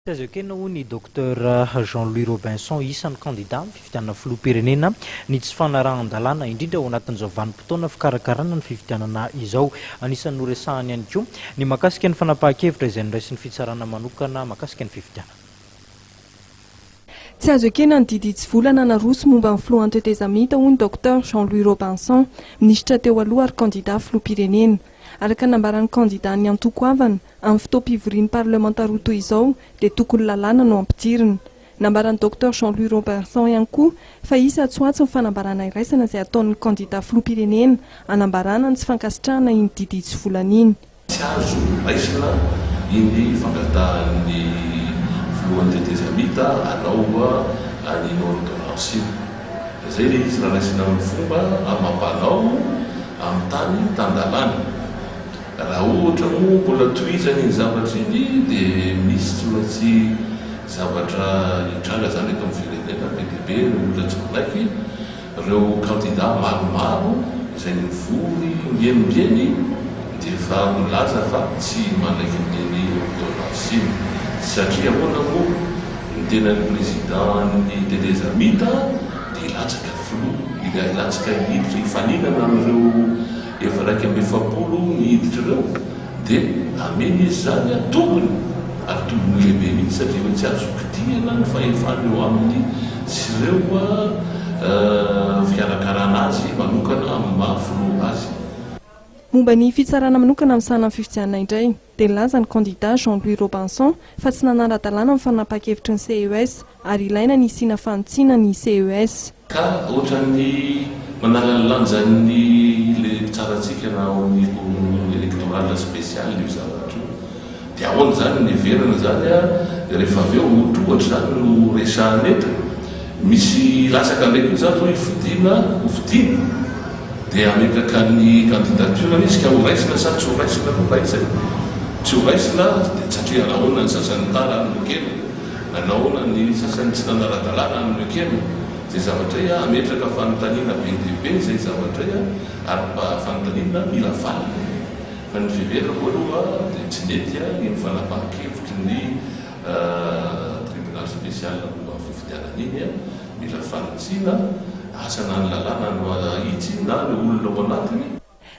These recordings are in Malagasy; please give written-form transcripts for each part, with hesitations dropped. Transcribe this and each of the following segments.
Tsy azo ekena hoy ny Docteur Jean Louis Robinson, isan'ny kandida amin'ny fifidianana filoham-pirenena, ny tsy fanarahan-dalàna, indrindra ao anatin'izao vanim-potoana fikarakarana ny fifidianana izao. Anisan'ny noresahany ihany koa ny mahakasika ny fanapahan-kevitra izay noraisin'ny fitsarana manokana mahakasika ny fifidianana. Tsy azo ekena ny didy hitsivolana naroso momba ny filohan'ny tetezamita hoy ny Docteur Jean Louis Robinson, minisitra teo aloha ary kandida filoham-pirenena. Araka ny nambaran'ny kandidan'ny antoko Avana, Amin'ny fotoam-pivorian'ny parlemanta roa toy izao dia tokony lalàna no ampidirina. Nambaran'ny Docteur Jean Louis Robinson ihany koa fa hisy atsy ho atsy ny fanambarana iraisana izay hataon'ny kandida filoham-pirenena hanambarana ny tsy fankasitrahana iny didy hitsivolana iny. Tsy azo raisina iny fangatahan'ny filohan'ny tetezamita hanao an'iny ordonnance iny. Izay ilay izy raha raisina amin'ny fomba amam-panao amin'ny tany tan-dalàna. Raha ohatra moa mbola tohizana iny zavatra iny dia misy tsy maintsy zavatra hitranga izany eto amin'ny firenena, be dia be ireo olona tsy manaiky, ireo kandida maromaro izay mivory ombieniombieny dia efa milaza fa tsy manaiky an'iny ordonnance iny satria ahoana moa ny tenan'ny président-n'ny tetezamita dia hilatsaka filoha, hilatsaka hiditra hifaninana amin'ireo Efa 41 ny hiditra ireo dia amena izy izany an tombony ary tombony lehibe mihitsy satria hoe tsy azo kitihina ny fahefana eo aminy sy ireo fikarakarana azy manokana amin'ny maha filoha azy. Momba ny fitsarana manokana misahana ny fifidianana indray dia nilaza ny kandida Jean Louis Robinson fa tsy nanara-dalàna ny fanapahan-kevitry ny CES ary ilaina ny hisiana fanitsiana ny CES. Ka ohatran'ny manala ny lanjan'ny le mpitsara antsika na ao amin'ny cour électorale spéciale io zavatra io. Dia ahoana izany ny heverana izany a, rehefa avy eo ohatra izany no resahana eto, misy latsaka indray koa izany zao hifidiana ho fidiana dia hametraka ny candidature-ny izy ka ho raisina sa tsy ho raisina aloha raha izay? Tsy ho raisina dia satria nahoana ny sasany tara no ekena? Nahoana ny sasany tsy nanara-dalàna no nekena? Izay zavatra izay hametraka fanontaniana be dia be izay zavatra izay ary mba fanontaniana mila valiny. Fa ny fiheverako aloha dia tsy nety iny fanapahan-kevitry ny tribunal spécial momba ny fifidianana iny. Mila fanitsiana, asa na ny lalàna no ahitsy na ny olona ao anatiny.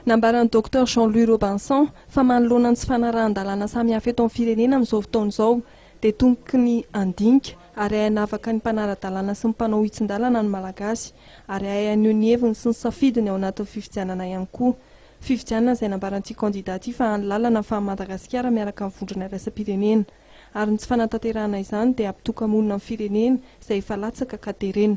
Nambaran'ny Docteur Jean Louis Robinson fa manoloana ny tsy fanarahan-dalàna samihafa eto amin'ny firenena amin'izao fotoana izao dia tokony handinika ary hahay hanavaka ny mpanara-dalàna sy ny mpanao hitsin-dalana ny Malagasy ary hahay haneho ny heviny sy ny safidiny ao anatin'ny fifidianana ihany koa. Fifidianana izay nambaran'ity kandida ity fa hany lalana ahafahan'i Madagasikara miaraka amin'ny vondrona iraisam-pirenena ary ny tsy fanatanterahana izany dia hampitoka-monina ny firenena izay efa latsaka ka terena.